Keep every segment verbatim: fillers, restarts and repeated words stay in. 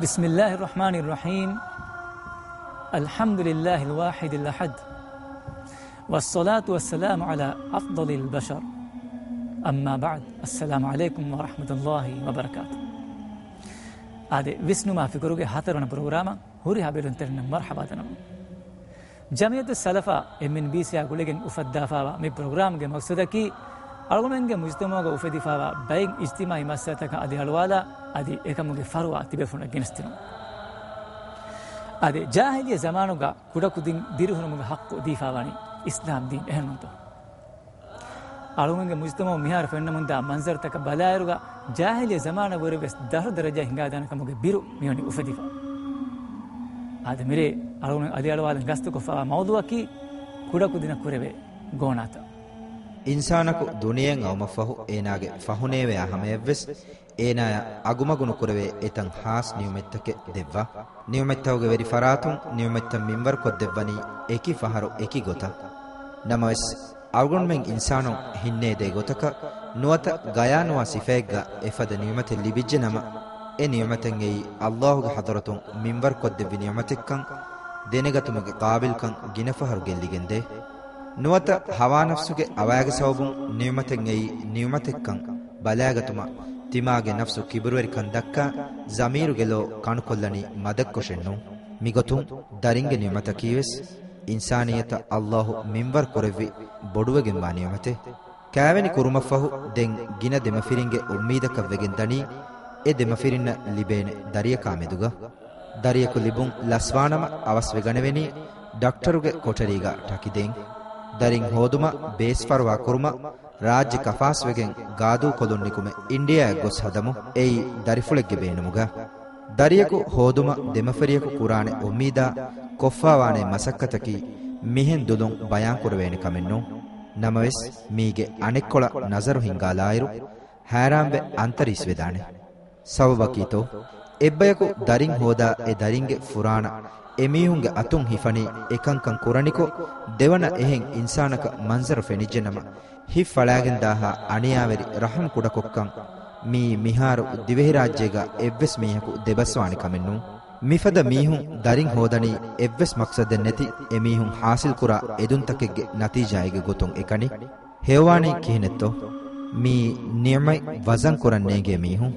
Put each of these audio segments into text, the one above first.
بسم الله الرحمن الرحيم. الحمد لله الواحد الأحد. والصلاة والسلام على أفضل البشر. أما بعد. السلام عليكم ورحمة الله وبركاته. އާދެ، ވިސްނުމާ ފިކުރުގެ ހަތަރުވަނަ ޕްރޮގްރާމަށް ހުރިހާ ބެލުންތެރިންނަށް މަރްޙަބާ ދަންނަވަން. ޖަމިއްޔަތުއް ސަލަފާ، އެމްއެންބީސީއާ ގުޅިގެން އުފައްދާފާވާ މި ޕްރޮގްރާމްގެ މަޤްޞަދަކީ، އަޅުގަނޑުމެންގެ މުޖްތަމަޢުގަ އުފެދިފާވާ ބައެއް އިޖްތިމާޢީ މައްސަލަތަކަށް އަލިއަޅުވާލާ، އަދި އެކަމުގެ ފަރުވާ ތިބޭފުޅުންނަށް ގެނެސްދިނުން. އަދި ޖާހިލިއްޔަ ޒަމާނުގަ ކުޑަކުދިން ދިރިހުރުމުގެ ޙައްޤު ދީފާވަނީ އިސްލާމް ދީން، އެހެންނޫންތޯ؟ އަޅުގަނޑުގެ މުޖްތަމަޢު މިހާރު ފެންނަމުންދާ މަންޒަރުތަކަށް ބަލާއިރުގަ، ޖާހިލިއްޔަ ޒަމާނަށްވުރެވެސް ދަށު ދަރަޖައިގަ ހިނގާދާނެ ކަމުގެ ބިރު މިވަނީ އުފެދިފަ. އާދެ، މިރޭ އަޅުގަނޑު އަލިއަޅުވާލަން ގަސްތުކޮށްފާވާ މައުޟޫޢަކީ، ކުޑަކުދިނަށް ކުރެވޭ ގޯނާތައް. އިންސާނަކު ދުނިޔެއަށް އައުމަށްފަހު އޭނާގެ ފަހުނޭވެޔާ ހަމަޔަށްވެސް، އޭނާޔަށް އަގުމަގު ނުކުރެވޭ އެތައް ޚާޞް ނިޢުމަތްތަކެއް ދެއްވާ. ނިޢުމަތްތަކުގެ ވެރި ފަރާތުން ނިޢުމަތްތައް މިންވަރުކޮށްދެއްވަނީ އެކި ފަހަރު އެކި ގޮތަށް. ނަމަވެސް، އަޅުގަނޑުމެން އިންސާނުން ހިންނޭދޭ ގޮތަކަށް ނުވަތަ ގަޔާނުވާ ސިފައެއްގަ އެފަދަ ނިޢުމަތެއް ލިބިއްޖެ ނަމަ، އެ ނިޢުމަތެއް އެއީ އައްލާހުގެ ޙަޟްރަތުން މިންވަރުކޮށްދެއްވި ނިޢުމަތެއްކަން ދެނެގަތުމުގެ ޤާބިލްކަން ގިނަ ފަހަރު ގެއްލިގެންދޭ. ނުވަތަ ހަވާ ނަފްސުގެ އަވާގެ ސަބަބުން ނިޢުމަތެއް އެއީ ނިޢުމަތެއްކަން ބަލާގަތުމަށް ތިމާގެ ނަފްސު ކިބުރުވެރިކަން ދައްކާ، ޒަމީރުގެ ލޯ ކަނުކޮށްލަނީ މަދަކޮށެއްނޫން. މިގޮތުން ދަރިންގެ ނިޢުމަތަކީވެސް އިންސާނިއްޔަތަށް އައްލާހު މިންވަރު ކުރެއްވި ބޮޑުވެގެންވާ ނިޢުމަތެއް. ކާވެނި ކުރުމަށްފަހު ދެން ގިނަ ދެމަފިރިންގެ އުއްމީދަކަށް ވެގެން ދަނީ، އެ ދެމަފިރިންނަށް ލިބޭނެ ދަރިޔަކާ މެދުގަ. ދަރިޔަކު ލިބުން ލަސްވާނަމަ އަވަސްވެގަނެވެނީ ޑޮކްޓަރުގެ ކޮޓަރީގަ ޓަކިދޭން. ދަރިން ހޯދުމަށް ބޭސްފަރުވާ ކުރުމަށް ރާއްޖެ ކަފާސްވެގެން ގާދޫކޮލުން ނިކުމެ އިންޑިއާއަށް ގޮސް ހަދަމު އެއީ ދަރިފުޅެއްގެ ބޭނުމުގަ. ދަރިޔަކު ހޯދުމަށް ދެމަފިރިޔަކު ކުރާނެ އުއްމީދާ ކޮށްފާވާނެ މަސައްކަތަކީ މިހެން ދުލުން ބަޔާންކުރެވޭނެ ކަމެއްނޫން. ނަމަވެސް، މީގެ އަނެއްކޮޅަށް ނަޒަރު ހިންގާލާއިރު، ހައިރާންވެ އަންތަރީސްވެދާނެ. ސަބަބަކީތޯ، އެއްބަޔަކު ދަރިން ހޯދާ އެ ދަރިންގެ ފުރާނަ އެމީހުންގެ އަތުން ހިފަނީ އެކަންކަން ކުރަނިކޮށް، ދެވަނަ އެހެން އިންސާނަކަށް މަންޒަރު ފެނިއްޖެނަމަ، ހިތް ފަޅާގެންދާހާ އަނިޔާވެރި ރަޙުމް ކުޑަކޮށްކަން މީ މިހާރު ދިވެހިރާއްޖޭގަ އެއްވެސް މީހަކު ދެބަސްވާނެ ކަމެއްނޫން. މިފަދަ މީހުން ދަރިން ހޯދަނީ އެއްވެސް މަޤްޞަދެއް ނެތި އެމީހުން ޙާޞިލްކުރާ އެދުންތަކެއްގެ ނަތީޖާއެއްގެ ގޮތުން އެކަނި. ހެޔޮވާނީ ކިހިނެއްތޯ؟ މީ ނިޢުމަތް ވަޒަން ކުރަން ނޭނގޭ މީހުން.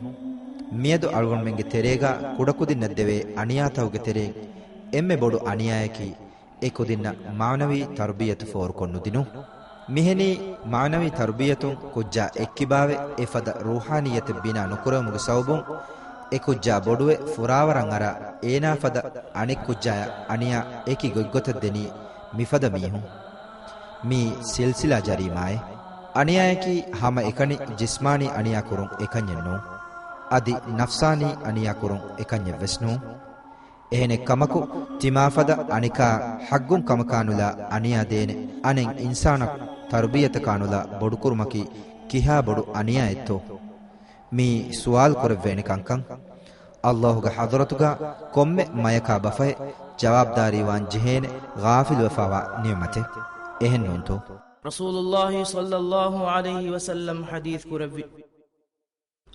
މިއަދު އަޅުގަނޑުމެންގެ ތެރޭގަ ކުޑަކުދިންނަށް ދެވޭ އަނިޔާތަކުގެ ތެރެއިން އެންމެ ބޮޑު އަނިޔާއަކީ، އެ ކުދިންނަށް މާނަވީ ތަރުބިޔަތު ފޯރުކޮށް ނުދިނުން. މިހެނީ މާނަވީ ތަރުބިޔަތުން ކުއްޖާ އެއްކިބާވެ، އެފަދަ ރޫޙާނިއްޔަތެއް ބިނާ ނުކުރެވުމުގެ ސަބަބުން، އެ ކުއްޖާ ބޮޑުވެ ފުރާވަރަށް އަރާ، އޭނާ ފަދަ އަނެއް ކުއްޖާޔަށް އަނިޔާ އެކި ގޮތްގޮތަށް ދެނީ މިފަދަ މީހުން. މީ ސިލްސިލާ ޖަރީމާއެއް. އަނިޔާއަކީ ހަމަ އެކަނި ޖިސްމާނީ އަނިޔާ ކުރުން އެކަންޏެއް ނޫން. އަދި ނަފްސާނީ އަނިޔާ ކުރުން އެކަންޏެއް ވެސް ނޫން. އެހެނެއް ކަމަކު، ތިމާފަދަ އަނެކާ ޙައްޤުން ކަމަކާނުލާ އަނިޔާ ދޭނެ އަނެއް އިންސާނަކު ތަރުބިޔަތަކާނުލާ ބޮޑުކުރުމަކީ ކިހާ ބޮޑު އަނިޔާއެއްތޯ؟ މީ ސުވާލު ކުރެއްވޭނެ ކަންކަން. އައްލާހުގެ ޙަޟްރަތުގަ ކޮންމެ މަޔަކާ ބަފައެއް ޖަވާބުދާރީވާން ޖެހޭނެ ޣާފިލުވެފާވާ ނިޢުމަތެއް. އެހެން ނޫންތޯ؟ ރަސޫލުﷲ ޞައްލަﷲ ޢަލައިހި ވަސައްލަމް ޙަދީޘް ކުރެއްވި.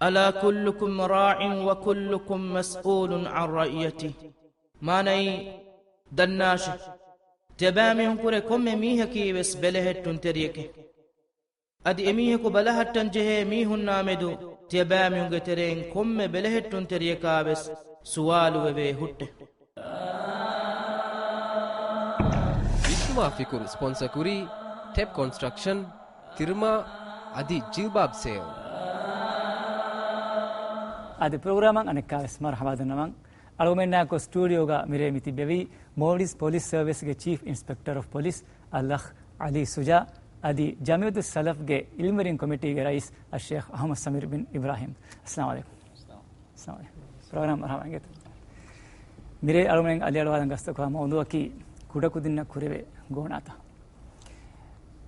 ألا كلكم راع وكلكم مسؤول عن رعيته. މާނައީ، ދަންނާށެ! ތިޔަބައިމީހުންކުރެ ކޮންމެ މީހަކީވެސް ބެލެހެއްޓުންތެރިއެކޭ. އަދި އެމީހަކު ބަލަހައްޓަންޖެހޭ މީހުންނާމެދު ތިޔަބައިމީހުންގެ ތެރެއިން ކޮންމެ ބެލެހެއްޓުންތެރިއަކާވެސް ސުވާލުވެވޭ ހުއްޓެ. ވިސްނުމާ ފިކުރު ސްޕޮންސަ ކުރީ ޓެޕް ކޮންސްޓްރަކްޝަން، ތިރުމާ އަދި ޖިލްބާބް ސޭލް. އަދި ޕްރޮގްރާމަށް އަނެއްކާވެސް މަރުޙަބާ ދަންނަވަން. އަޅުގަމެންނާކޮ ސްޓޫޑިއޯގަ މިރޭ މިތިއްބެވީ މޯލްޑިވްސް ޕޮލިސް ސަރވިސްގެ ޗީފް އިންސްޕެކްޓަރ އޮފް ޕޮލިސް އަލްއަޚް ޢަލީ ޝުޖާ އަދި ޖަމިއްޔަތުއް ސަލަފްގެ އިލްމުވެރިން ކޮމިޓީގެ ރައީސް އައްޝޭޚް އަޙްމަދު ސަމީރު ބިން އިބްރާހީމް. އައްސަލާމު ޢަލައިކުމް. އައްސަލާމު ޢަލައިކުމް. ޕްރޮގްރާމް މަރުޙަބާ އިނގޭތޯ. މިރޭ އަޅުގަނޑުމެން އަލިއަޅުވާލަން ގަސްތުކޮށްފާ މައުޟޫޢަކީ ކުޑަކުދިންނަށް ކުރެވޭ ގޯނާތައް.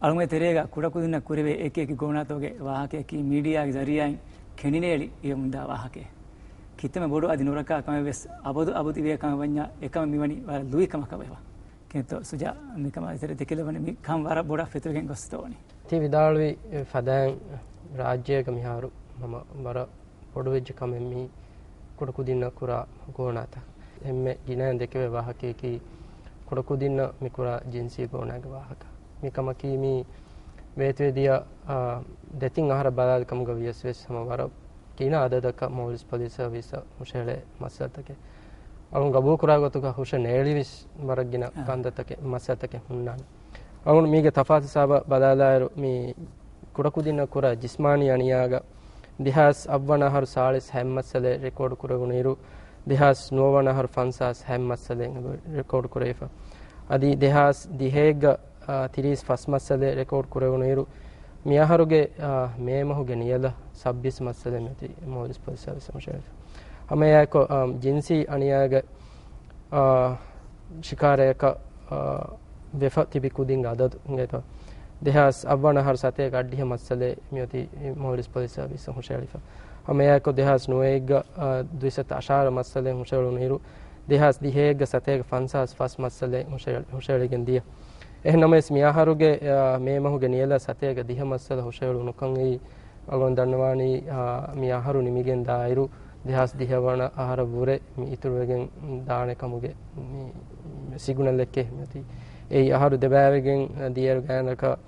އަޅުގަނޑުގެ ތެރޭގަ ކުޑަކުދިންނަށް ކުރެވޭ އެކި އެކި ގޯނާތަކުގެ ވާހަކަޔަކީ މީޑިއާގެ ޒަރީޢާއިން ކެނޑިނޭޅި އިވެމުންދާ ވާހަކައެއް. ކިތަންމެ ބޮޑު އަދި ނުރައްކާ ކަމެއް ވެސް އަބަދު އަބަދު އިވޭ ކަމަށް ވަންޏާ އެކަމަށް މިވަނީ ވަރަށް ލުއި ކަމަކަށް ވެފަ. ކިހިނެއްތޯ ސުޖާ، މިކަމާ ދޭތެރޭ ދެކެލަވަނީ މި ކަން ވަރަށް ބޮޑަށް ފެތުރިގެން ގޮސްތޯވަނީ. ތި ވިދާޅުވި ފަދައިން ރާއްޖޭގަ މިހާރު ހަމަ ވަރަށް ބޮޑުވެއްޖެ ކަމެއް މީ ކުޑަކުދިންނަށް ކުރާ ގޯނާތައް. އެންމެ ގިނައިން ދެކެވޭ ވާހަކައަކީ ކުޑަކުދިންނަށް މި ކުރާ ޖިންސީ ގޯނާގެ ވާހަކަ. މި ކަމަކީ މި ވޭތުވެދިޔަ، އާ، ދެތިން އަހަރަށް ބަލާލި ކަމުގަ ވިޔަސް ވެސް ހަމަ ވަރަށް ގިނަ އަދަދަކަށް މޯލްޑިވްސް ޕޮލިސް ސަރވިސަށް ހުށަހެޅޭ މައްސަލަތަކެއް. އަޅުން ގަބޫލުކުރާ ގޮތުގަ ހުށަ ނޭޅިވިސް ވަރަށް ގިނަ އާ. ކަންތައްތަކެއް، މައްސަލަތަކެއް ހުންނާނެ. އަޅުން މީގެ ތަފާތު ހިސާބަށް ބަލާލާއިރު، މި ކުޑަކުދިންނަށް ކުރާ ޖިސްމާނީ އަނިޔާގަ ދެހާސް އަށްވަނަ އަހަރު ސާޅީސް ހަތް މައްސަލައެއް ރެކޯޑު ކުރެވުނުއިރު، ދެހާސް ނުވަ ވަނަ އަހަރު ފަންސާސް ހަތް މައްސަލައެއް ރެކޯޑު ކުރެވިފަ. އަދި ދެހާސް ދިހައެއްގަ، އާ، ތިރީސް ފަސް މައްސަލައެއް ރެކޯޑު ކުރެވުނުއިރު، މި އަހަރުގެ، އާ، މޭ މަހުގެ ނިޔަލަށް ސައްބީސް މައްސަލައެއް މިއޮތީ މޯލްޑިވްސް ޕޮލިސް ސަރވިސް ހުށަހެޅިފަ. ހަމައެއާއެކު، އާ، ޖިންސީ އަނިޔާގެ އާ، ޝިކާރަޔަކަށް، އާ، ވެފަ ތިބި ކުދިންގެ އަދަދު އިނގޭތޯ. ދެހާސް އަށްވަނަ އަހަރު ސަތޭކަ އަށްޑިހަ މައްސަލައެއް މިއޮތީ މޯލްޑިވްސް ޕޮލިސް ސަރވިސް ހުށަހެޅިފަ. ހަމައެއާއެކު ދެހާސް ނުވައެއްގަ، އާ، ދުއިސައްތަ އަށާރަ މައްސަލައެއް ހުށަހެޅުނުއިރު، ދެހާސް ދިހައެއްގަ ސަތޭކަ ފަންސާސް ފަސް މައްސަލައެއް ހުށަހެޅި-، ހުށަހެޅިގެން ދިޔަ. އެހެންނަމަވެސް، މި އަހަރުގެ، އާ، މޭ މަހުގެ ނިޔަލަށް ސަތޭކަ ދިހަ މައްސަލަ ހުށަހެޅުނުކަން އެއީ، އަޅުގަނޑު ދަންނަވާނީ، އާ، މި އަހަރު ނިމިގެން ދާއިރު، ދެހާސް ދިހަ ވަނަ އަހަރަށް ވުރެ މި އިތުރުވެގެން ދާނެ ކަމުގެ މި ސިގުނަލެއްކޭ މިއޮތީ. އެއީ އަހަރު ދެބައިވެގެން ދިޔައިރު ގާތްގަނޑަކަށް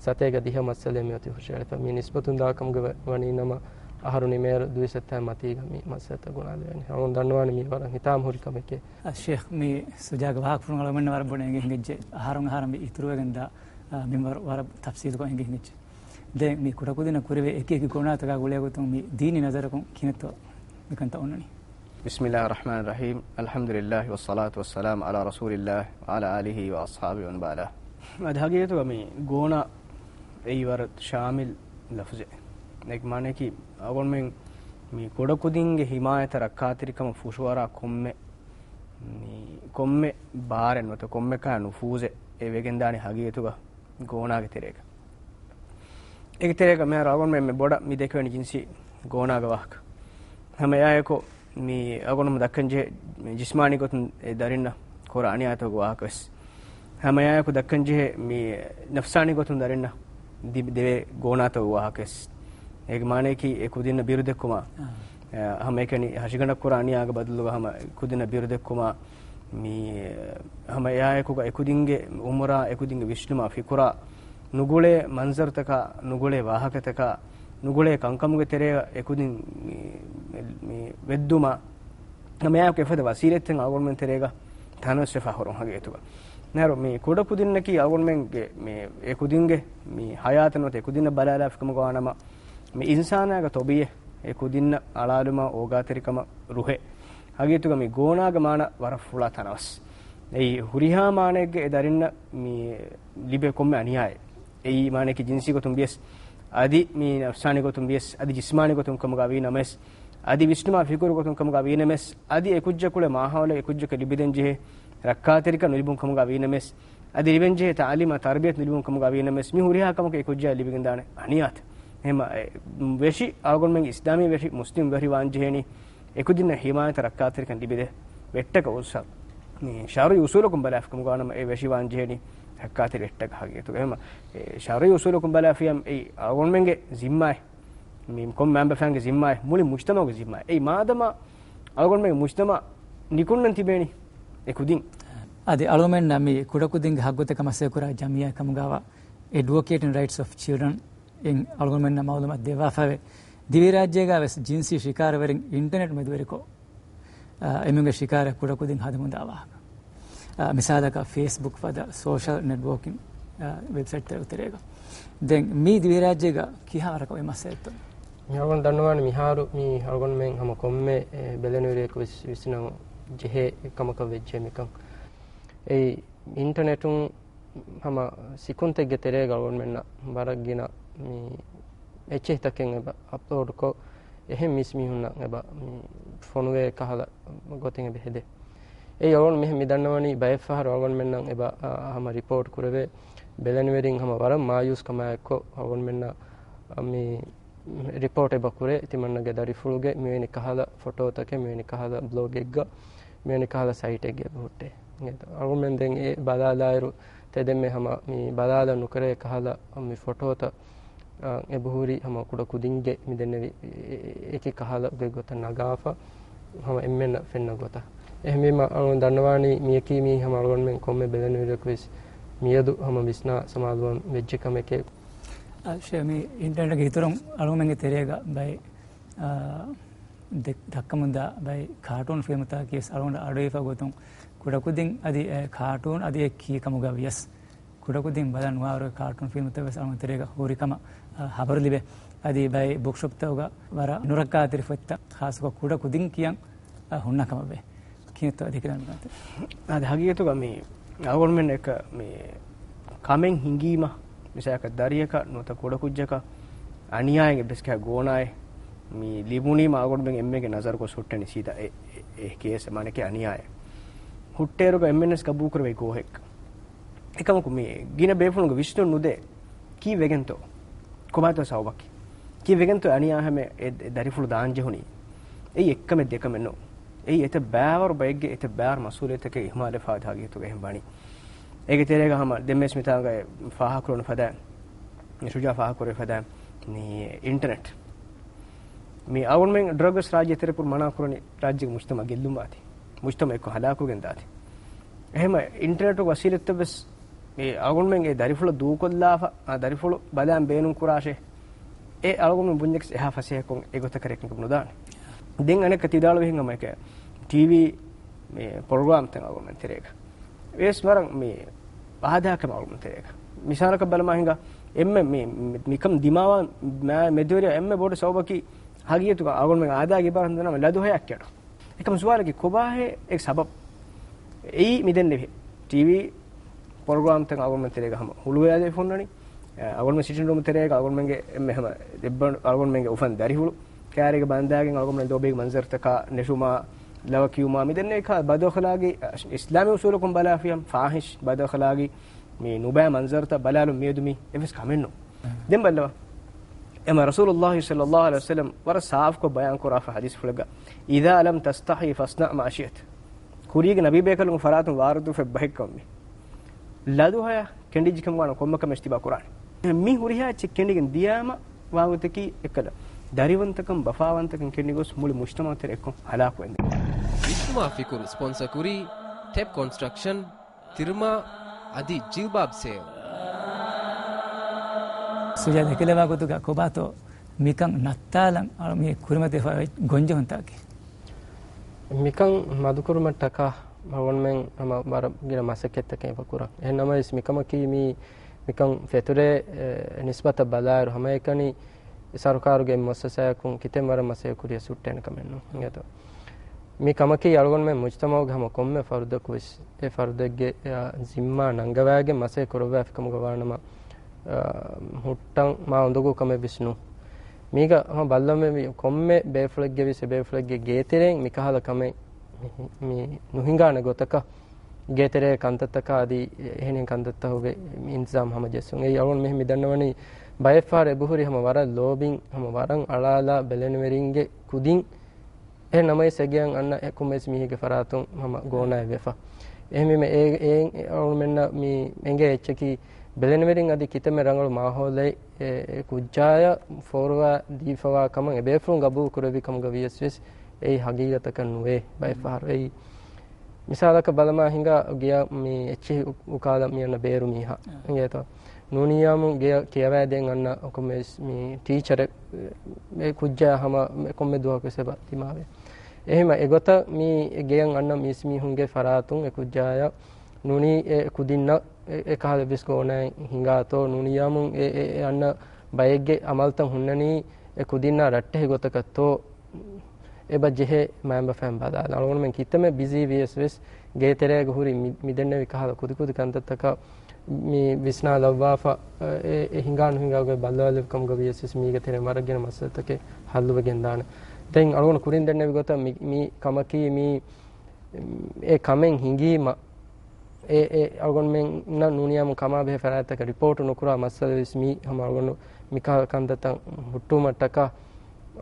ސަތޭކަ ދިހަ މައްސަލައެއް މިއޮތީ ހުށަހެޅިފަ. މި ނިސްބަތުން ދާ ކަމުގަ ވަ-، ވަނީ ނަމަ، އަހަރު ނިމޭއިރު ދުއިސައްތަ މަތީގަ މި މައްސަލަތައް ގުނާލެވޭނެ. އަޅުގަނޑު ދަންނަވާނީ މީ ވަރަށް ހިތާމަހުރި ކަމެކޭ. އަ، ޝޭޚް، މި ޝުޖާގެ ވާހަކަފުޅުން އަޅުގަނޑަށް ވަރަށް ބޮޑަށް އެނގި ހިނގައްޖެ. އަހަރުން އަހަރަށް މި އިތުރުވެގެން ދާ، އަ، މިންވަރު ވަރަށް ތަފްސީލުކޮށް އެނގި ހިނގައްޖެ. ދެން މި ކުޑަކުދިންނަށް ކުރެވޭ އެކި އެކި ގޯނާތަކާ ގުޅޭގޮތުން މި ދީނީ ނަޒަރަކުން ކިހިނެއްތޯ މިކަންތައް އޮންނަނީ؟ بسم الله الرحمن الرحيم. الحمد لله والصلاة والسلام على رسول الله وعلى آله وأصحابه ومن والاه. އަދި ހަގީގަތުގަ މި ގޯނާ އެއީ ވަރަށް ޝާމިލް ލަފުޒެއް. އޭގެ މާނައަކީ، އަޅުގަނޑުމެން މި ކުޑަކުދިންގެ ހިމާޔަތަށް ރައްކާތެރިކަމަށް ފުށުއަރާ ކޮންމެ، މި ކޮންމެ ބާރެއް ނުވަތަ ކޮންމެ ކާ ނުފޫޒެއް އެ ވެގެންދާނެ ހަގީގަތުގަ ގޯނާގެ ތެރޭގަ. އޭގެ ތެރޭގަ މިހާރު އަޅުގަނޑުމެން މި ބޮޑަށް މި ދެކެވެނީ ޖިންސީ ގޯނާގެ ވާހަކަ. ހަމަ އެއާއެކު މި އަޅުގަނޑު ދައްކަން ޖެހޭ މި ޖިސްމާނީ ގޮތުން އެ ދަރިންނަށް ކުރާ އަނިޔާތަކުގެ ވާހަކަ ވެސް. ހަމަ އެއާއެކު ދައްކަން ޖެހޭ މި ނަފްސާނީ ގޮތުން ދަރިންނަށް ދި-، ދެވޭ ގޯނާތަކުގެ ވާހަކަ ވެސް. އޭގެ މާނައަކީ އެ ކުދިންނަށް ބިރުދެއްކުމާ، އާ. އަ، ހަމައެކަނި ހަށިގަނޑަށް ކުރާ އަނިޔާގެ ބަދަލުގަ ހަމަ ކުދިންނަށް ބިރުދެއްކުމާ، މި، ހަމަ އެއާއެކުގަ އެކުދިންގެ އުމުރާ، އެކުދިންގެ ވިސްނުމާ ފިކުރާ، ނުގުޅޭ މަންޒަރުތަކާ، ނުގުޅޭ ވާހަކަތަކާ، ނުގުޅޭ ކަންކަމުގެ ތެރޭގަ އެކުދިން މި، މި، މި ވެއްދުމާ، ހަމައެއާއެކު އެފަދަ ވަސީލަތްތައް އަޅުގަނޑުމެން ތެރޭގަ ތަނަވަސްވެފަ ހުރުން ހަގީގަތުގަ. މިހާރު މި ކުޑަކުދިންނަކީ އަޅުގަނޑުމެންގެ މި އެކުދިންގެ މި ހަޔާތަށް ނުވަތަ އެކުދިންނަށް ބަލާލާފި ކަމުގަ ވާނަމަ، މި އިންސާނާގެ ތޮބީއަތް އެ ކުދިންނަށް އަޅާލުމާ އޯގާތެރިކަމަށް ރުހޭ. ހަގީގަތުގަ މި ގޯނާގެ މާނަ ވަރަށް ފުޅާ ތަނަވަސް. އެއީ ހުރިހާ މާނައެއްގެ އެ ދަރިންނަށް މި ލިބޭ ކޮންމެ އަނިޔާއެއް. އެއީ މާނައަކީ ޖިންސީ ގޮތުން ވިޔަސް، އަދި މި ނަފްސާނީ ގޮތުން ވިޔަސް، އަދި ޖިސްމާނީ ގޮތުން ކަމުގަ ވީ ނަމަވެސް، އަދި ވިސްނުމާ ފިކުރު ގޮތުން ކަމުގަ ވީ ނަމަވެސް، އަދި އެކުއްޖަކު އުޅޭ މާހައުލެއް އެކުއްޖަކަށް ލިބިދޭން ޖެހޭ ރައްކާތެރިކަން ނުލިބުން ކަމުގަ ވީ ނަމަވެސް، އަދި ލިބެންޖެހޭ ތައުލީމާ ތަރުބިޔަތު ނުލިބުން ކަމުގަ ވީ ނަމަވެސް، މި ހުރިހާ ކަމަކަށް އެކުއްޖާ ލިބިގެންދާނެ އަނިޔާތައް. އެހެންމަ، އެ، ވެށި އަޅުގަނޑުމެން އިސްލާމީ ވެށި މުސްލިމް ވެށި ވާންޖެހޭނީ، އެކުދިންނަށް ހިމާޔަތަށް ރައްކާތެރިކަން ލިބިދޭ ވެއްޓަކަށް އުސް-، މި ޝަރުޢީ އުސޫލަކުން ބަލާފި ކަމުގަ ވާނަމަ، އެ ވެށި ވާންޖެހޭނީ ރައްކާތެރި ވެއްޓަކަށް ހަގީގަތުގަ. އެހެންމަ، އެ ޝަރުޢީ އުސޫލަކުން ބަލާފިޔަމް އެއީ އަޅުގަނޑުމެންގެ ޒިންމާއެއް، މި ކޮންމެ މައިންބަފައިންގެ ޒިންމާއެއް، މުޅި މުޖްތަމަޢުގެ ޒިންމާއެއް. އެއީ މާދަމާ އަޅުގަނޑުމެންގެ މުޖްތަމަޢަށް ނިކުންނަން ތިބޭނީ އެކުދިން. އަދި އަޅުގަނޑުމެންނަށް މި ކުޑަކުދިންގެ ހައްގުތަކަށް މަސައްކަތްކުރާ ޖަމިއްޔާ ކަމުގަވާ އެޑްވޮކޭޓް އިން ރައިޓްސް އޮފް ޗިލްޑްރަން އިން އަޅުގަނޑުމެންނަށް މައުލޫމާތު ދެއްވާފައިވޭ. ދިވެހިރާއްޖޭގަ ވެސް ޖިންސީ ޝިކާރަވެރިން އިންޓަނެޓް މެދުވެރިކޮށް، އާ، އެމީހުންގެ ޝިކާރަ ކުޑަކުދިން ހަދަމުންދާ ވާހަކަ. އާ، މިސާލަކަށް ފޭސްބުކް ފަދަ ސޯޝަލް ނެޓްވޯކިން، އާ، ވެބްސައިޓްތަކުގެ ތެރޭގަ. ދެން މީ ދިވެހިރާއްޖޭގަ ކިހާ ވަރަކަށް އޮތް މައްސަލައެއްތޯ؟ މި އަޅުގަނޑު ދަންނަވާނެ މިހާރު މި އަޅުގަނޑުމެން ހަމަ ކޮންމެ، އެ، ބެލެނިވެރިޔަކު ވެސް ވިސްނަން ޖެހޭ ކަމަކަށް ވެއްޖެ މިކަން. އެއީ އިންޓަނެޓުން ހަމަ ސިކުންތެއްގެ ތެރޭގަ އަޅުގަނޑުމެންނަށް ވަރަށް ގިނަ މި އެއްޗެހިތަކެއް އެބަ އަޕްލޯޑްކޮށް، އެހެން މީސްމީހުންނަށް އެބަ މި ފޮނުވޭ ކަހަލަ ގޮތެއް އެބަ ހެދޭ. އެއީ އަޅުގަނޑު މިހެން މި ދަންނަވަނީ ބައެއްފަހަރު އަޅުގަނޑުމެންނަށް އެބަ، އަ، ހަމަ ރިޕޯޓް ކުރެވޭ ބެލެނިވެރިން ހަމަ ވަރަށް މާޔޫސްކަމާއެއްކޮށް އަޅުގަނޑުމެންނަށް މި ރިޕޯޓް އެބަ ކުރޭ، ތިމަންނަގެ ދަރިފުޅުގެ މިވެނި ކަހަލަ ފޮޓޯތަކެއް، މިވެނި ކަހަލަ ބްލޮގެއްގަ، މިވެނި ކަހަލަ ސައިޓެއްގަ އެބަ ހުއްޓޭ. އަޅުގަނޑުމެން ދެން އެ ބަލާލާއިރު، ތެދެންމެ ހަމަ މި ބަލާލަން ނުކެރޭ ކަހަލަ މި ފޮޓޯތައް، އަ، އެބަހުރި ހަމަ ކުޑަ ކުދިންގެ މި ދެންނެވި އެ-، އެ-، އެކި ކަހަލަ ގޮތްގޮތަށް ނަގާފަ. ހަމަ އެންމެންނަށް ފެންނަ ގޮތަށް. އެހެންވީމަ، އަޅުގަނޑު ދަންނަވާނީ މިޔަކީ މީ ހަމަ އަޅުގަނޑުމެން ކޮންމެ ބެލެނިވެރިއަކުވެސް މިއަދު ހަމަ ވިސްނާ ސަމާލުވަން ވެއްޖެ ކަމެކޭ. އަ، ޝޭ، މި އިންޓަރނެޓްގެ އިތުރުން އަޅުގަނޑުމެންގެ ތެރޭގަ ބައެއް، އާ، ދެ-، ދައްކަމުންދާ ބައެއް ކާޓޫން ފިލްމުތަކަކީވެސް އަޅުގަނޑަށް އަޑުއިވިފަ ގޮތުން ކުޑަކުދިން އަދި، އެ، ކާޓޫން އަދި އެ ކީ ކަމުގަ ވިޔަސް ކުޑަކުދިން ބަލަން ނުވާވަރުގެ ކާޓޫން ފިލްމުތައް ވެސް އަޅުގަނޑު ތެރޭގަ ހުރި ކަމަށް، އަ، ހަބަރު ލިބޭ. އަދި ބައެއް ބުކްޝޮޕްތަކުގަ ވަރަށް ނުރައްކާތެރި ފޮތްތައް ޚާއްޞަކޮށް ކުޑަކުދިން ކިޔަން، އަ، ހުންނަ ކަމަށްވޭ. ކިހިނެއްތޯ އަދި ކިލާން ކާތެ؟ އަދި ހަގީގަތުގަ މި އަޅުގަނޑުމެން އެކަ މި ކަމެއް ހިނގީމަ، މިސާލަކަށް ދަރިއަކަށް ނުވަތަ ކުޑަކުއްޖަކަށް އަނިޔާއެއް އެއްވެސް ކަހަލަ ގޯނާއެއް މި ލިބުނީމަ އަޅުގަނޑުމެން އެންމެންގެ ނަޒަރުގަ ހުއްޓެނީ ސީދާ އެ، އެ، އެ ކޭސް މާނައަކީ އަނިޔާއެއް. ހުއްޓޭއިރުގަ އެންމެންވެސް ގަބޫލުކުރެވޭ ގޯހެއް. އެކަމަކު މި ގިނަ ބޭފުޅުންގެ ވިސްނުން ނުދޭ. ކީއްވެގެންތޯ؟ ކޮބާތޯ ސަބަބަކީ؟ ކީއްވެގެންތޯ އަނިޔާ ހަމަ އެ، އެ ދަރިފުޅު ދާން ޖެހުނީ؟ އެއީ އެއްކަމެއް ދެކަމެއް ނޫން. އެއީ އެތައް ބައިވަރު ބައެއްގެ އެތައް ބައިވަރު މަސްއޫލިއްޔަތަކެއް އިހުމާލެފަ އަދި ހަގީގަތުގަ އެހެން ވަނީ. އޭގެ ތެރޭގަ ހަމަ ދެންވެސް މިތާނގައި ފާހަގަކުރަން ފަދައިން، ޝުޖާ ފާހަގަކުރެ ފަދައިން، މި އިންޓަރނެޓް. މި އަޅުގަނޑުމެން ޑްރަގް ވެސް ރާއްޖެ ތެރެކުރު މަނާ ކުރަނީ ރާއްޖޭގެ މުޖްތަމަ ގެއްލުމާތި. މުޖްތަމަ އެއްކޮށް ހަލާކުވެގެން ދާތި. އެހެންމަ އިންޓަރނެޓުގެ ވަސީލަތްތައް ވެސް މި އަޅުގަނޑުމެން އެ ދަރިފުޅަށް ދޫކޮށްލާފަ، އާ ދަރިފުޅު ބަލާން ބޭނުން ކުރާށޭ. އެ އަޅުގަނޑުމެން ބުންޏެކަސް އެހާ ފަސޭހަކޮށް އެގޮތަކަށް ރެކެންކަމަށް ނުދާނެ. ދެން އަނެއްކާ ތި ވިދާޅުވިހެން ހަމައެކަ ޓީވީ މި ޕްރޮގްރާމްތައް އަޅުގަނޑުމެން ތެރޭގަ. ވެސް ވަރަށް މި އާދައިގެ ކަމެއް އަޅުގަނޑު ތެރޭގަ. މިސާލަކަށް ބަލަމާ ހިނގާ އެންމެ މި، މި، މިކަން ދިމާވާ މާ މެދުވެރިޔާ އެންމެ ބޮޑު ސަބަބަކީ ހަގީގަތުގަ އަޅުގަނޑުމެން އާދައިގެ އިބާރާތުން ދަންނަވާ ލަދު ހަޔާ ކެޑު. އެކަމަ ސުވާލަކީ ކޮބާހޭ އެ ސަބަބު؟ އެއީ މި ދެންނެވި ޓީވީ ޕްރޮގްރާމްތައް އަޅުގަނޑުމެން ތެރޭގަ ހަމަ ހުޅުވެލާދެވިފަ ހުންނަނީ. އަޅުގަނޑުމެން ސިޓިން ރޫމް ތެރޭގަ އަޅުގަނޑުމެންގެ އެންމެ ހަމަ ދެއްބަނޑު އަޅުގަނޑުމެންގެ އުފަން ދަރިފުޅު ކާރީގަ ބަނދާގެން އަޅުގަނޑުމެން ލޯބީގެ މަންޒަރުތަކާ ނެށުމާ، ލަވަ ކިޔުމާ މި ދެންނެވި ކާ ބަދުއަޚްލާގީ، އަ، އިސްލާމީ އުސޫލަކުން ބަލާފިޔަ ފާހިޝް ބަދުއަޚްލާގީ މި ނުބައި މަންޒަރުތައް ބަލާލުން މިއަދު މީ އެއްވެސް ކަމެއް ނޫން. ދެން ބައްލަވާ. އެމަ ރަސޫލުﷲ ޞައްލަﷲ ޢަލައިހި ވަސައްލަމް ވަރަށް ސާފުކޮށް ބަޔާން ކުރާފަ ޙަދީޘްފުޅެއްގަ، "إذا لم تستحي فاصنع ما شئت." ކުރީގެ ނަބީބޭކަލުން ފަރާތުން ވާރިދުވެފަ އެއްބަހެއްކަމުން މި. ލަދު ހަޔާ ކެނޑިއްޖެކަމުގަ ކޮންމެ ކަމެއް ތިބާ ކުރާނެ. މި ހުރިހާ އެއްޗެއް ކެނޑިގެން ދިޔާމަ ވާގޮތަކީ އެއްކަލަ ދަރިވަންތަކަން ބަފާވަންތަކަން ކެނޑިގޮސް މުޅި މުޖްތަމަޢު ތެރެ އެއްކޮށް ހަލާކުވެން. ވިސްނުމާ ފިކުރު ސްޕޮންސަ ކުރީ ޓެޕް ކޮންސްޓްރަކްޝަން، ތިރުމާ އަދި ޖިލްބާބް ސޭލް. ސުޖާ ދެކެލެވާ ގޮތުގަ ކޮބާތޯ މިކަން ނައްތާލަން އަޅު މި ކުރިމަތިވެފަ ގޮންޖެހުންތަކެއް؟ މިކަން މަދުކުރުމަށްޓަކާ އަޅުގަނޑުމެން ހަމަ ވަރަށް ގިނަ މަސައްކަތްތަކެއް އެބަ ކުރަން. އެހެން ނަމަވެސް މިކަމަކީ މީ، މިކަން ފެތުރޭ، އެ، ނިސްބަތަށް ބަލާއިރު ހަމައެކަނި ސަރުކާރުގެ މުއައްސަސާއަކުން ކިތަންމެ ވަރަށް މަސައްކަތް ކުރިޔަސް ހުއްޓޭނެ ކަމެއް ނޫން. އިނގޭތޯ؟ މި ކަމަކީ އަޅުގަނޑުމެން މުޖްތަމަޢުގެ ހަމަ ކޮންމެ ފަރުދަކުވެސް އެ ފަރުދެއްގެ، އާ، ޒިންމާ ނަންގަވާގެން މަސައްކަތް ކުރައްވާފި ކަމުގަ ވާނަމަ، އާ، ހުއްޓަން މާ އުނދަގޫ ކަމެއްވެސް ނޫން. މީގަ ހަމަ ބައްލަވަމެވި ކޮންމެ ބޭފުޅެއްގެވެސް އެބޭފުޅެއްގެ ގޭތެރެއިން މިކަހަލަ ކަމެއް މި، މި ނުހިނގާނެ ގޮތަކަށް ގޭތެރޭ ކަންތައްތަކާ އަދި އެހެނިހެން ކަންތައްތަކުގެ އިންތިޒާމް ހަމަޖެއްސުން. އެއީ އަޅުގަނޑު މިހެން މިދަންނަވަނީ ބައެއްފަހަރު އެބަހުރި ހަމަ ވަރަށް ލޯބިން ހަމަ ވަރަށް އަޅާލާ ބެލެނިވެރިންގެ ކުދިން. އެހެން ނަމަވެސް އެގެއަށް އަންނަ އެ ކޮންމެސް މީހެއްގެ ފަރާތުން ހަމަ ގޯނާއެއް ވެފަ. އެހެންވީމަ އެ، އެ އަޅުގަނޑުމެންނަށް މި އެނގޭ އެއްޗަކީ ބެލެނިވެރިން އަދި ކިތަންމެ ރަނގަޅު މާހައުލެއް އެ، އެ ކުއްޖާޔަށް ފޯރުވާ ދީފަވާ ކަމަށް އެބޭފުޅުން ގަބޫލު ކުރެއްވި ކަމުގަ ވިޔަސް ވެސް އެއީ ހަގީގަތަކަށް ނުވޭ ބައެއްފަހަރު. އެއީ މިސާލަކަށް ބަލަމާ ހިނގާ ގެޔަށް މި އެއްޗިހި އު-، އުކާލަ މި އަންނަ ބޭރު މީހާ. އާ. އިނގޭތޯ؟ ނޫނިއްޔާމުން ގެޔަށް ކިޔަވައިދޭން އަންނަ ކޮންމެވެސް މި ޓީޗަރެއް އެ ކުއްޖާ ހަމަ ކޮންމެ ދުވަހަކުވެސް އެބަ ދިމާވޭ. އެހެންމަ އެގޮތަށް މި ގެޔަށް އަންނަ މީސްމީހުންގެ ފަރާތުން އެ ކުއްޖާޔަށް ނޫނީ އެ ކުދިންނަށް އެ، އެ ކަހަލަ ވެސް ގޯނާއެއް ހިނގާތޯ، ނޫނިއްޔާމުން އެ، އެ، އެ އަންނަ ބައެއްގެ އަމަލުތައް ހުންނަނީ އެ ކުދިންނާ ރައްޓެހި ގޮތަކަށްތޯ، އެބަ ޖެހޭ މައިންބަފައިން ބަލާލަން. އަޅުގަނޑުމެން ކިތަންމެ ބިޒީ ވިޔަސް ވެސް ގޭތެރޭގަ ހުރި މި، މިދެންނެވި ކަހަލަ ކުދިކުދި ކަންތައްތަކަށް މި ވިސްނާލައްވާފަ، އެ، އެ ހިނގާ ނުހިނގާގޮތް ބައްލަވާލެއްވި ކަމުގަ ވިޔަސް ވެސް މީގެ ތެރެއިން ވަރަށް ގިނަ މައްސަލަތަކެއް ހައްލުވެގެން ދާނެ. ދެން އަޅުގަނޑު ކުރިން ދެންނެވި ގޮތަށް މި، މި ކަމަކީ މި އެ ކަމެއް ހިނގީމަ، އެ، އެ އަޅުގަނޑުމެންނަށް ނޫނިއްޔާމު ކަމާބެހޭ ފަރާތްތަކަށް ރިޕޯޓު ނުކުރާ މައްސަލަ ވެސް މީ ހަމަ އަޅުގަނޑު މިކަހަލަ ކަންތައްތައް ހުއްޓުވުމަށްޓަކާ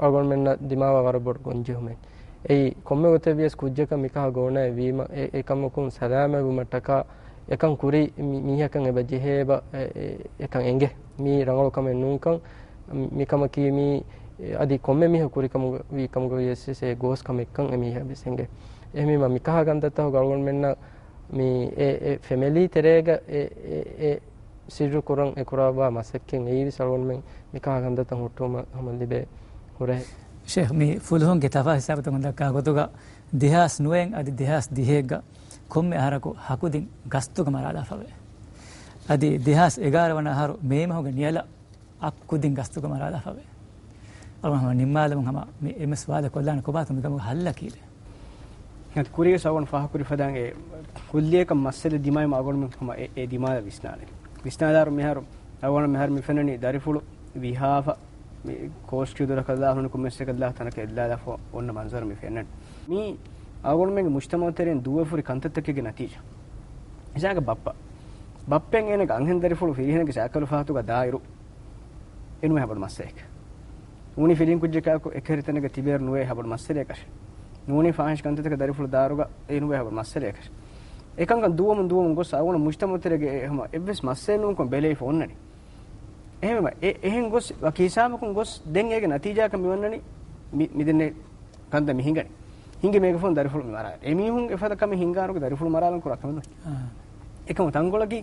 އަޅުގަނޑުމެންނަށް ދިމާވާ ވަރަށް ބޮޑު ގޮންޖެހުމެއް. އެއީ، ކޮންމެ ގޮތެއް ވިޔަސް ކުއްޖަކަށް މިކަހަލަ ގޯނާއެއް ވީމަ، އެ، އެކަމަކުން ސަލާމަތްވުމަށްޓަކާ އެކަން ކުރި މި، މީހަކަށް އެބަ ޖެހޭ އެބަ، އެ، އެ، އެކަން އެނގޭ. މީ ރަނގަޅު ކަމެއް ނޫންކަން، މިކަމަކީ މީ އެ، އަދި ކޮންމެ މީހަކު ކުރިކަމުގަ ވީ ކަމުގަ ވިޔަސް އެ ގޯސް ކަމެއްކަން އެ މީހާ ވެސް އެނގޭ. އެހެންވީމަ މިކަހަލަ ކަންތައްތަކުގަ އަޅުގަނޑުމެންނަށް މި އެ، އެ ފެމެލީ ތެރޭގަ އެ، އެ، އެ ސިއްރު ކުރަން އެ ކުރައްވާ މަސައްކަތް އެއީ ވެސް އަޅުގަނޑުމެން މިކަހަލަ ކަންތައްތައް ހުއްޓުވުމަށް ހަމަ ލިބޭ ހުރޭ. ޝޭހް، މި ފުލުހުންގެ ތަފާ ހިސާބުތަކުން ދައްކާ ގޮތުގަ ދެހާސް ނުވައިން އަދި ދެހާސް ދިހައެއްގަ ކޮންމެ އަހަރަކު ހަ ކުދިން ގަސްތުގަ މަރާލާފަވޭ. އަދި ދެހާސް އެގާރަ ވަނަ އަހަރު މޭ މަހުގެ ނިޔަލަށް އަށް ކުދިން ގަސްތުގަ މަރާލާފަވޭ. އަޅުގަނޑު ހަމަ ނިންމާލަމުން ހަމަ މި އެންމެ ސުވާލަށް ކޮށްލާނެ ކޮބާތޯ މިކަމުގެ ހައްލަކީ؟ އަދި ކުރީގެ ސަވަން ފާހަގަކުރި ފަދައިން އެ ކުއްލިއަކަށް މައްސަލަ ދިމާވީމަ އަޅުގަނޑުމެން ހަމަ އެ، އެ ދިމާލަށް ވިސްނާލި. ވިސްނާލާއިރު މިހާރު އަޅުގަނޑު މިހާރު މި ފެންނަނީ ދަރިފުޅު ވިހާފަ މި ކޯސް ކިޔުދުރަކަށްލާ ހުންނަ ކުއްމެއްސެކަށްލާ ތަނަކަށް އެއްލާލާފަ އޮންނަ މަންޒަރު މި ފެންނަނީ. މީ އަޅުގަނޑުމެންގެ މުޖްތަމަޢު ތެރެއިން ދޫވެފަ ހުރި ކަންތައްތަކެއްގެ ނަތީޖާ. މިސާލަކަށް ބައްޕަ. ބައްޕައިން އޭނަގެ އަންހެން ދަރިފުޅު ފިރިހެނެއްގެ ސައިކަލު ފަހަތުގަ ދާއިރު، އެ ނުވޭ ހަބަޑު މައްސަލައެއް. ނޫނީ ފިރިހެން ކުއްޖަކާއެކު އެކަހެރި ތަނެއްގަ ތިބޭއިރު ނުވޭ ހަބަޑު މައްސަލައަކަށެއް. ނޫނީ ފާހިޝް ކަންތައްތަކަށް ދަރިފުޅު ދާއިރުގަ އެ ނުވޭ ހަބަޑު މައްސަލައަކަށެއް. އެކަންކަން ދޫވަމުން ދޫވަމުން ގޮސް އަޅުގަނޑު މުޖްތަމަޢު ތެރޭގެ އެ ހަމަ އެއްވެސް މައްސަލައެއް ނޫންކަން ބެލެވިފަ އޮންނަނީ. އެހެންވީމަ އެ، އެހެން ގޮސް ވަކި ހިސާބަކުން ގޮސް ދެން އޭގެ ނަތީޖާއަކަށް މި ވަންނަނީ މި، މި ދެންނެވި ކަންތައް މި ހިނގަނީ. ހިނގި މޭގެފުން ދަރިފުޅު މި މަރާލާ. އެމީހުން އެފަދަ ކަމެއް ހިނގާނުގެ ދަރިފުޅު މަރާލަން ކުރާ ކަމެއް ނޫން. އާ. އެކަމު ތަންކޮޅަކީ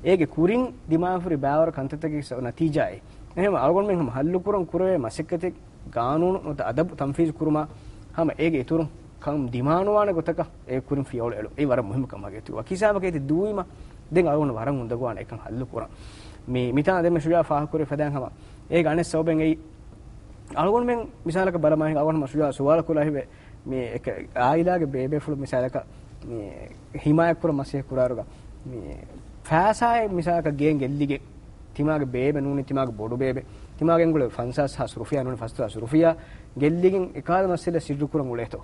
އޭގެ ކުރިން ދިމާވެފަ ހުރި ބައިވަރު ކަންތައްތަކެއްގެ ނަތީޖާއެއް. އެހެންވީމަ އަޅުގަނޑުމެން ހަމަ ހައްލު ކުރަން ކުރެވޭ މަސައްކަތެއް ގާނޫނު ނުވަތަ އަދަބު ތަންފީޒު ކުރުމާ ހަމަ އޭގެ އިތުރުން ކަން ދިމާނުވާނެ ގޮތަކަށް އޭގެ ކުރިން ފިޔަވަޅު އެޅުން. އެއީ ވަރަށް މުހިއްމު ކަމެއް ވަކި ހިސާބަކަށް އެތި ދޫވީމަ ދެން އަޅުގަނޑު ވަރަށް އުނދަގޫވާނެ އެކަން ހައްލު ކުރަން. މި، މިތާނަ ދެންމެ ޝުޖާ ފާހަގަކުރި ފަދައިން ހަމަ އޭގެ އަނެއް ސަބަބެއް އެއީ އަޅުގަނޑުމެން މިސާލަކަށް ބަލަމާ ހިނގާ އަޅުގަނޑު ހަމަ ޝުޖާ ސުވާލު ކުރާ ހިތްވޭ. މި އެކަ، އާއިލާގެ ބޭބޭފުޅު މިސާލަކަށް މި ހިމާޔަތްކުރަން މަސައްކަތް ކުރާއިރުގަ މި ފައިސާއެއް މިސާލަކަށް ގޭން ގެއްލިގެން ތިމާގެ ބޭބެ ނޫނީ ތިމާގެ ބޮޑު ބޭބެ ތިމާގެ އެނގުޅެ ފަންސާސް ހާސް ރުފިޔާ ނޫނީ ފަސް ހާސް ރުފިޔާ ގެއްލިގެން އެކަހަލަ މައްސަލަ ސިއްރު ކުރަން އުޅޭތޯ؟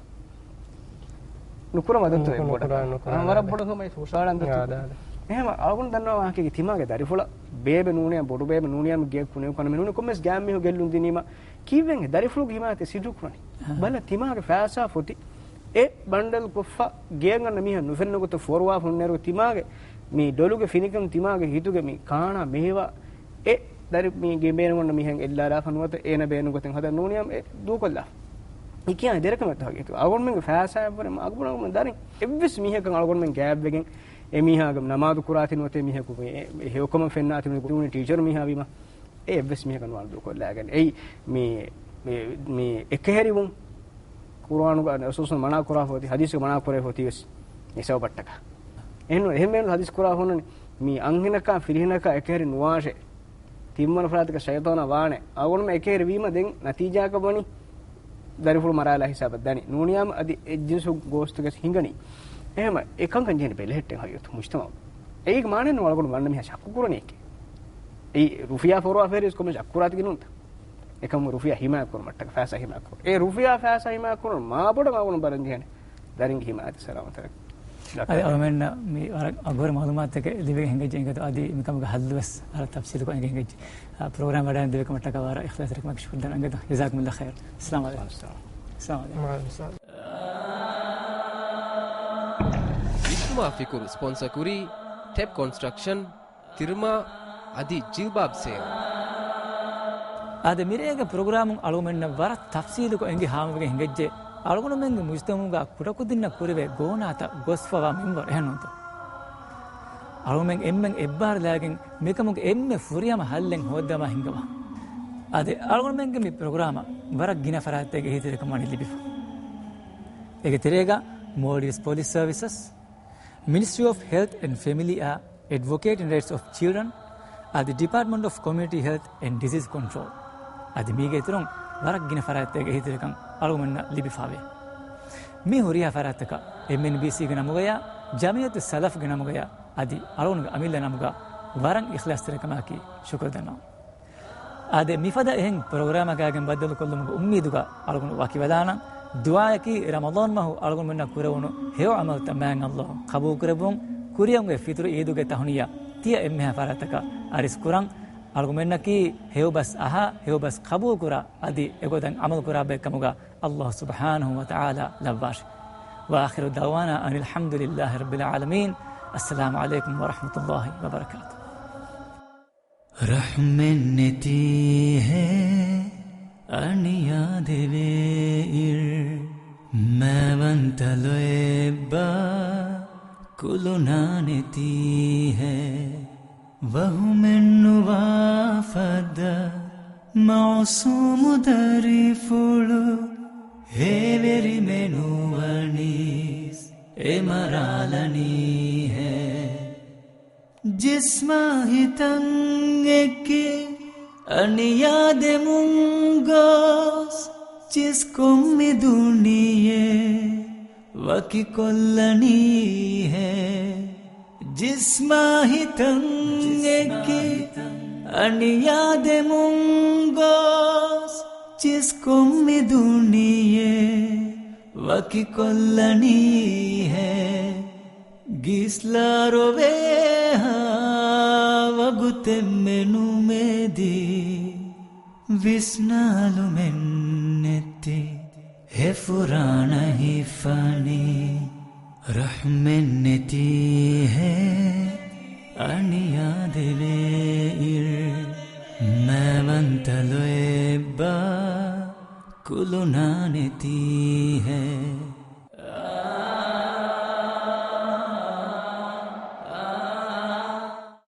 ނުކުރަން ވަދެއްތޯ ނުކު-، އެއްބޮޑަކަށް؟ ނުކުރާނެ، އާ، ވަރަށް ނުކުރާނެ. ބޮޑު ހަމަ އެ ހުށަހަޅަން ދަތު. އާ، އާ، އާ. އެހެން އަޅުގަނޑު ދަންނަވާ ވާހަކައަކީ ތިމާގެ ދަރިފުޅަށް ބޭބެ ނޫނިއްޔާ ބޮޑު ބޭބެ ނޫނިއްޔާ މި ގެއަށް ކުނި ކަން މި ނޫނީ ކޮންމެސް ގާތް މީހުން ގެއްލުން ދިނީމަ ކީއްވެން ދަރިފުޅުގެ ހިމާޔަތަށް ސިއްރު ކުރަނީ؟ އާ. ބަލަ ތިމާގެ ފައިސާ ފޮތި އެ ބަންޑަލް ކޮށްފަ ގެއަށް އަންނަ މީހާ ނުފެންނަ ގޮތަށް ފޯރުވާފަ ހުންނައިރު ތިމާގެ މި ޑޮލުގެ ފިނިކަން ތިމާގެ ހިތުގެ މި ކާނާ މޭވާ އެ ދަރި މި ގެ ބޭނުން އޮންނަ މީހެއް އެއްލާލާފަ ނުވަތަ އޭނަ ބޭނުން ގޮތެއް ހަދާ ނޫނިއްޔާ އެ ދޫކޮށްލާފަ. އެ ކިޔާ ދެރަކަމެއް ތަހަގީތު. އަޅުގަނޑުމެންގެ ފައިސާއަށްވުރެ މަ އަގުބުނަގުމެ ދަރިން އެއްވެސް މީހަކަށް އަޅުގަނޑުމެން ގާތްވެގެން އެ މީހާގެ ނަމާދު ކުރާތި ނުވަތަ އެ މީހަކު އެ، އެ ހެޔޮކަމަށް ފެންނާތި ނުވަތަ ޓީޗަރ މީހާ ވީމަ އެ އެއްވެސް މީހަކަށް ނުވާނެ ދޫކޮށްލާގެން. އެއީ މި، މި، މި އެކަހެރިވުން ޤުރުއާނުގަ ރަސޫލު މަނާ ކުރާފަ އޮތީ، ޙަދީޘްގަ މަނާ ކުރެވިފަ އޮތީވެސް މި ސަބަބަށްޓަކާ. އެހެން، އެހެން މީހުން ޙަދީޘް ކުރާ ހުންނަނީ މި އަންހެނަކާ ފިރިހެނަކާ އެކަހެރި ނުވާށޭ. ތިންވަނަ ފަރާތަކަށް ޝައިޠާނާ ވާނެ. އަޅުގަނޑުމެން އެކަހެރި ވީމަ ދެން ނަތީޖާއަކަށް ވަނީ ދަރިފުޅު މަރާލާ ހިސާބަށް ދަނީ. ނޫނިއްޔާމަ އަދި އެއްޖިންސު ގޯސްތަކެސް ހިނގަނީ. އެހެންވީމަ އެކަންކަން ޖެހެނީ ބެލެހެއްޓެން ހަގީގަތު މުޖްތަމަޢު. އޭގެ މާނައެއް ނޫން އަޅުގަނޑު ވަންނަ މީހާ ޝައްކު ކުރަނީ އެކޭ. އެއީ ރުފިޔާ ފޯރުވާފައިވީސް ކޮންމެ ޝައްކު ކުރާތި ގިނައުންތަ؟ އެކަމު ރުފިޔާ ހިމާޔަތް ކުރުމަށްޓަކަ ފައިސާ ހިމާޔަތް ކުރުން. އެ ރުފިޔާ ފައިސާ ހިމާޔަތް ކުރުން މާބޮޑަށް އަޅުގަނޑު ބަލަން ޖެހޭނެ ދަރިންގެ ހިމާޔަތަށް ސަލާމަތަށް. އަދި އަޅުމެންނަށް މި ވަރަށް އަގުހުރި މަޢުލޫމާތެއް ލިބިގެން ހިނގައްޖެ އިނގޭތޯ. އަދި މިކަމުގެ ހައްލުވެސް ވަރަށް ތަފްސީލުކޮށް އެނގިގެން ހިނގައްޖެ. އާ، ޕްރޮގްރާމް ވަޑައިގެން ދެއްވިކަމަށްޓަކާ ވަރަށް އިޚްލާޞްތެރިކަމާއެކީ ޝުކުރު ދަންނަން އިނގޭތޯ. ޖަޒާކުމުﷲ ޚައިރް. އައްސަލާމު ޢަލައިކުމް. އައްސަލާމު ޢަލައިކުމް. ވިސްނުމާ ފިކުރު ސްޕޮންސަ ކުރީ ޓެބް ކޮންސްޓްރަކްޝަން، ތިރުމާ އަދި ޖިލްބާބް ސޭލް. އާދެ، މިރޭގެ ޕްރޮގްރާމުން އަޅުގަނޑުމެންނަށް ވަރަށް ތަފްސީލުކޮށް އެނގި ހާމަވެގެން ހިނގައްޖެ، އަޅުގަނޑުމެންގެ މުޖްތަމަޢުގަ ކުޑަކުދިންނަށް ކުރެވޭ ގޯނާތައް ގޮސްފަވާ މިންވަރު އެހެންނޫންތޯ؟ އަޅުގަނޑުމެން އެންމެން އެއްބާރުލާގެން މިކަމުގެ އެންމެ ފުރިހަމަ ހައްލެއް ހޯއްދަވާ ހިންގަވާ. އާދެ، އަޅުގަނޑުމެންގެ މި ޕްރޮގްރާމަށް ވަރަށް ގިނަ ފަރާތްތަކުގެ އެހީތެރިކަން ވަނީ ލިބިފަ. އޭގެ ތެރޭގަ މޯލްޑިވްސް ޕޮލިސް ސަރވިސަސް، މިނިސްޓްރީ އޮފް ހެލްތް އެންޑް ފެމިލީއާ އެޑްވޮކޭޓް އިން ރައިޓްސް އޮފް ޗިލްޑްރަން، އަދި ޑިޕާޓްމަންޓް އޮފް ކޮމިއުނިޓީ ހެލްތް އެންޑް ޑިޒީސް ކޮންޓްރޯލް. އަދި މީގެ އިތުރުން ވަރަށް ގިނަ ފަރާތްތަކުގެ އެހީތެރިކަން އަޅުގަނޑުމެންނަށް ލިބިފަވޭ. މި ހުރިހާ ފަރާތްތަކަށް އެމްއެންބީސީގެ ނަމުގަޔާ، ޖަމިއްޔަތުއް ސަލަފްގެ ނަމުގަޔާ އަދި އަޅުގަނޑުގެ އަމިއްލަ ނަމުގަ ވަރަށް އިޚްލާޞްތެރިކަމާއެކީ ޝުކުރު ދަންނަވަން. އާދެ، މިފަދަ އެހެން ޕްރޮގްރާމަކާގެން ބައްދަލުކޮށްލުމުގެ އުއްމީދުގަ އަޅުގަނޑު ވަކިވެލާނަން. ދުޢާއަކީ ރަމަޟާން މަހު އަޅުގަނޑުމެންނަށް ކުރެވުނު ހެޔޮ ޢަމަލުތައް މާތް ﷲ ޤަބޫލުކުރެއްވުން. ކުރިއަށް އޮންވި ފިޠުރު ޢީދުގެ ތަހުނިޔާ ތިޔަ އެންމެހާ ފަރާތަކަށް އަރިސް ކުރަން. އަޅުގަނޑުމެންނަކީ ހެޔޮ ބަސް އަހާ، ހެޔޮ ބަސް ޤަބޫލުކުރާ، އަދި އެގޮތަށް ޢަމަލުކުރާ ބައެއް ކަމުގަ ﷲ ސުބްޙާނަހޫ ވަތަޢާލާ ލައްވާށި. وآخر دعوانا أن الحمد لله رب العالمين. السلام عليكم ورحمة الله وبركاته. ރަޙްމެއް ނެތީހޭ، އަނިޔާ ދެވޭއިރު، މައިވަންތަ ލޯތްބާ ކުލުނާނެތީހޭ. ވަހުމެއްނުވާ ފަދަ މައުސޫމު ދަރިފުޅު، ހޭވެރިމެ ނުވަނީސް އެ މަރާލަނީހޭ. ޖިސްމާ ހިތަށް އެކި އަނިޔާ ދެމުން ގޮސް، ޗިސްކޮށް މި ދުނިޔެ ވަކިކޮށްލަނީހޭ. ޖިސްމާ ހިތަށް އެކި އަނިޔާ ދެމުން ގޮސް، ޗިސްކޮށް މި ދުނިޔެ ވަކިކޮށްލަނީހޭ. ގިސްލާ ރޮވޭހާ ވަގުތެއްމެ ނުމެދި، ވިސްނާލުމެއްނެތި ހެފުރާނަ ހިފަނީ. ރަޙްމެއްނެތީހޭ އަނިޔާ ދެވޭއިރު، މައިވަންތަ ލޯތްބާ ކުލުނާނެތީހޭ.